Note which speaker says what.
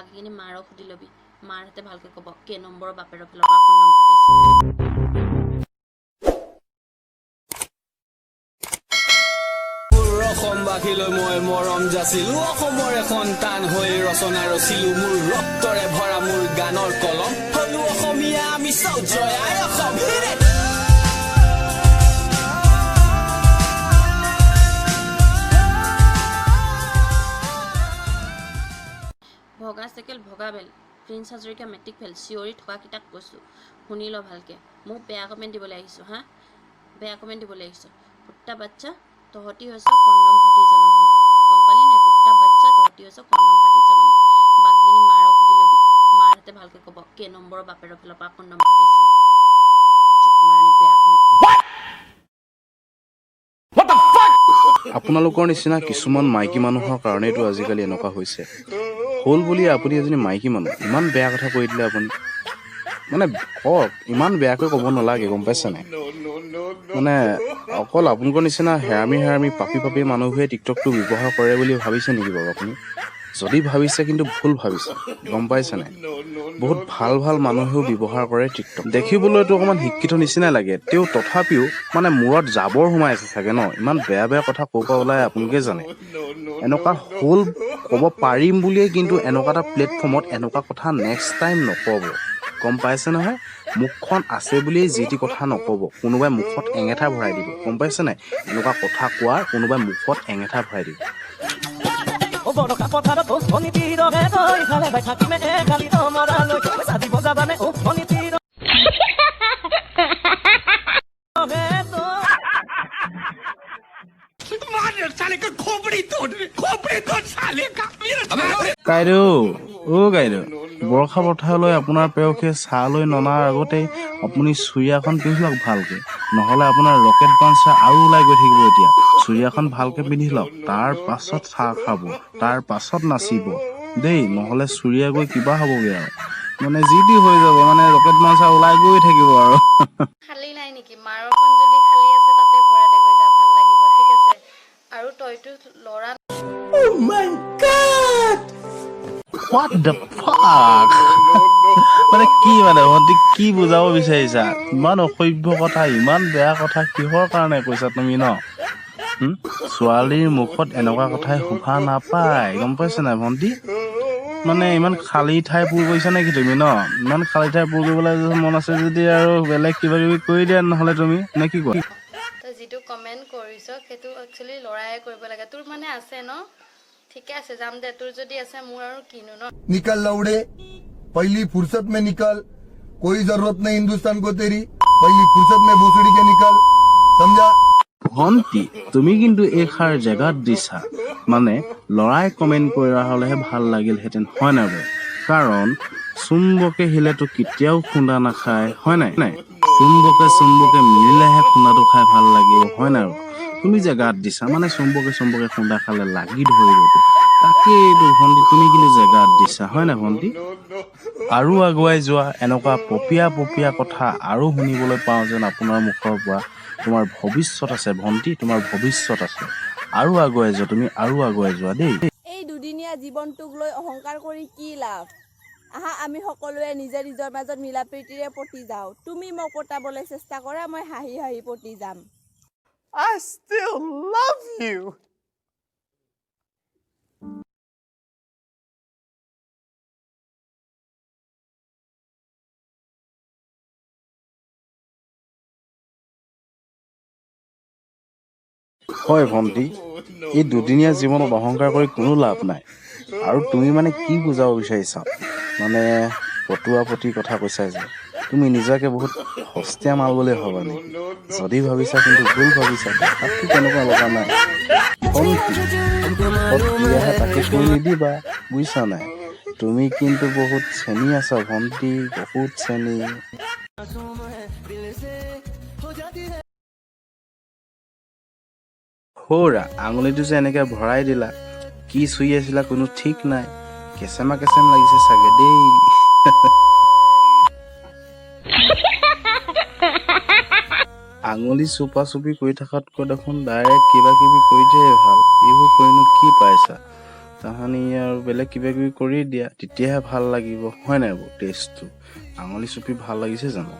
Speaker 1: বাকীখিনি মাৰক সুধি ল'বি, মাৰহঁতে ভালকৈ ক'ব কেই নম্বৰৰ বাপেৰৰ ফালৰ পৰা কণ্ডম ফাটিছে।
Speaker 2: মোৰ অসমবাসীলৈ মই মৰম যাচিলো, অসমৰে সন্তান হৈ ৰচনা ৰচিলো, মোৰ ৰক্তৰে ভৰা মোৰ গানৰ কলম। হলো অসমীয়া আমি চব, জয় আই অসম। Hit it!
Speaker 1: ভগা চাইকেল ভগা বেল, প্ৰিন্স হাজৰিকা মেট্ৰিক ফেইল। চিঞৰি থকাকেইটাক কৈছোঁ, শুনি ল ভালকৈ। মোক বেয়া কমেণ্ট দিবলৈ আহিছোঁ হা, বেয়া কমেণ্ট দিবলৈ আহিছ। কুত্তা বাচ্চা, তহঁতি হৈছ কণ্ডম ফাটি জন্ম হোৱা, গম পালি নাই? কুত্তা বাচ্চা, তহঁতি হৈছ কণ্ডম ফাটি জন্ম হোৱা। বাকীখিনি মাৰক সুধি ল'বি, মাৰহঁতে ভালকৈ ক'ব কেই নম্বৰৰ বাপেৰৰ ফালৰ পৰা কণ্ডম ফাটিছিলে। মাৰণি বেয়া কমেণ্ট।
Speaker 3: আপোনালোকৰ নিচিনা কিছুমান মাইকী মানুহৰ কাৰণেইতো আজিকালি এনেকুৱা হৈছে। হ'ল বুলি আপুনি এজনী মাইকী মানুহ, ইমান বেয়া কথা কৈ দিলে আপুনি। মানে কওক, ইমান বেয়াকৈ ক'ব নালাগে, গম পাইছে নাই? মানে অকল আপোনালোকৰ নিচিনা হেৰামি হেৰামি পাপি পাপি মানুহবোৰে টিকটকটো ব্যৱহাৰ কৰে বুলি ভাবিছে নেকি বাৰু আপুনি? যদি ভাবিছে কিন্তু ভুল ভাবিছে, গম পাইছে নাই? বহুত ভাল ভাল মানুহেও ব্যৱহাৰ কৰে টিকটক। দেখিবলৈতো অকণমান শিক্ষিত নিচিনাই লাগে তেওঁ, তথাপিও মানে মূৰত জাবৰ সোমাই আছে চাগে ন? ইমান বেয়া বেয়া কথা ক'ৰ পৰা ওলাই আপোনালোকে জানে। এনেকুৱা হ'ল ক'ব পাৰিম বুলিয়ে কিন্তু এনেকুৱা এটা প্লেটফৰ্মত এনেকুৱা কথা নেক্সট টাইম নক'ব, গম পাইছে নহয়? মুখখন আছে বুলিয়েই যি টি কথা নক'ব, কোনোবাই মুখত এঙেঠা ভৰাই দিব, গম পাইছে নাই? এনেকুৱা কথা কোৱাৰ কোনোবাই মুখত এঙেঠা ভৰাই দিব।
Speaker 4: বৰষা পথাৰত ভনীটি ৰহে তই খালে ভাই থাকিমে খালি মৰালৈ চাজিব যাবানে অ ভনীটি ৰহে তই।
Speaker 3: কাইদেউ, অ' কাইদেউ, বৰষা পথাৰলৈ আপোনাৰ প্ৰেয়সীয়ে চাহ লৈ ননাৰ আগতেই আপুনি চুৰিয়াখন পিন্ধি লওক ভালকে, নহ'লে আপোনাৰ ৰকেট বাঞ্চাৰ আৰু ওলাই গৈ থাকিব। এতিয়া চুৰিয়াখন ভালকে পিন্ধি লওক, তাৰ পাছত চাহ খাব, তাৰ পাছত নাচিব দেই, নহ'লে চুৰিয়া গৈ কিবা হ'বগৈ আৰু, মানে যি টি হৈ যাব, মানে ৰকেট বাঞ্চাৰ ওলাই গৈ থাকিব আৰু।
Speaker 5: খালী নাই নেকি? মাৰখন যদি খালী আছে তাতে ভৰাই দেগৈ যা, ভাল লাগিব, ঠিক আছে? আৰু তইতো ল'ৰা।
Speaker 3: What the fuck? মানে কি, মানে ভণ্টি কি বুজাব বিচাৰিছা? ইমান অসভ্য কথা, ইমান বেয়া কথা কিহৰ কাৰণে কৈছা তুমি ন? ছোৱালীৰ মুখত এনেকুৱা কথাই শোভা নাপায়, গম পাইছা নাই ভণ্টি? মানে ইমান খালী ঠাই পূৰ কৰিছা নেকি তুমি ন? ইমান খালী ঠাই পূৰ কৰিবলৈ মন আছে যদি আৰু বেলেগ কিবা কিবি কৰি দিয়া নহ'লে তুমি, নে কি কোৱা?
Speaker 5: তই যিটো কমেণ্ট কৰিছ সেইটো একচুৱেলি ল'ৰাই কৰিব লাগে। তোৰ মানে আছে ন? ঠিকে আছে, যাম দে। তোৰ যদি আছে মোৰ আৰু কিনো ন?
Speaker 6: निकल लौड़े, पहली फुर्सत में निकल। कोई जरूरत नहीं हिंदुस्तान को तेरी। पहली फुर्सत में भोसड़ी के निकल, समझा?
Speaker 3: ভণ্টি, তুমি কিন্তু এইষাৰ জেগাত দিছা। মানে ল'ৰাই কমেণ্ট কৰা হ'লেহে ভাল লাগিলহেঁতেন, হয় নাই বাৰু? কাৰণ চুম্বকে শিলেতো কেতিয়াও খুন্দা নাখায়, হয় নাই? নাই, চুম্বকে চুম্বকে মিলিলেহে খুন্দাটো খাই ভাল লাগিব, হয় নাই বাৰু? তুমি জেগাত দিছা, মানে চুম্বকে চুম্বকে খুন্দা খালে লাগি ধৰিবতো। তাকেইতো ভণ্টি, তুমি কিন্তু জেগাত দিছা, হয় নাই ভণ্টি? আৰু আগুৱাই যোৱা, এনেকুৱা পপীয়া পপীয়া কথা আৰু শুনিবলৈ পাওঁ যেন আপোনাৰ মুখৰ পৰা। তোমাৰ ভৱিষ্যত আছে ভণ্টি, তোমাৰ ভৱিষ্যত আছে। আৰু আগুৱাই যোৱা তুমি, আৰু আগুৱাই যোৱা দেই।
Speaker 7: এই দুদিনীয়া জীৱনটোক লৈ অহংকাৰ কৰি কি লাভ? আহা, আমি সকলোৱে নিজে নিজৰ মাজত মিলা প্ৰীতিৰে পতি যাওঁ। তুমি মোক পতাবলৈ চেষ্টা কৰা, মই হাঁহি হাঁহি পতি যাম।
Speaker 8: I still love you.
Speaker 3: হয় ভণ্টি, এই দুদিনীয়া জীৱনত অহংকাৰ কৰি কোনো লাভ নাই। আৰু তুমি মানে কি বুজাব বিচাৰিছা? মানে পতুৱা পতি কথা কৈছা যে তুমি নিজকে বহুত সস্তীয়া মাল বুলি ভাবা নেকি? যদি ভাবিছা কিন্তু ভুল ভাবিছা। তাততো তেনেকুৱা লগা নাই ভণ্টি। মুখত কি আহে তাকে কৈ নিদিবা, বুজিছা নাই? তুমি কিন্তু বহুত চেনি আছা ভণ্টি, বহুত চেনি। হৌৰা, আঙুলিটো যে এনেকে ভৰাই দিলা, কি চুই আছিলা কোনো ঠিক নাই, কেঁচেমা কেঁচেম লাগিছে চাগে দেই। আঙুলি চুপা চুপি কৰি থকাতকৈ দেখোন ডাইৰেক্ট কিবা কিবি কৰি দিয়াই ভাল। এইবোৰ কৰিনো কি পাইছা? তাহানি আৰু বেলেগ কিবা কিবি কৰি দিয়া, তেতিয়াহে ভাল লাগিব, হয় নাই বাৰু? টেষ্টটো আঙুলি চুপি ভাল লাগিছে জানো?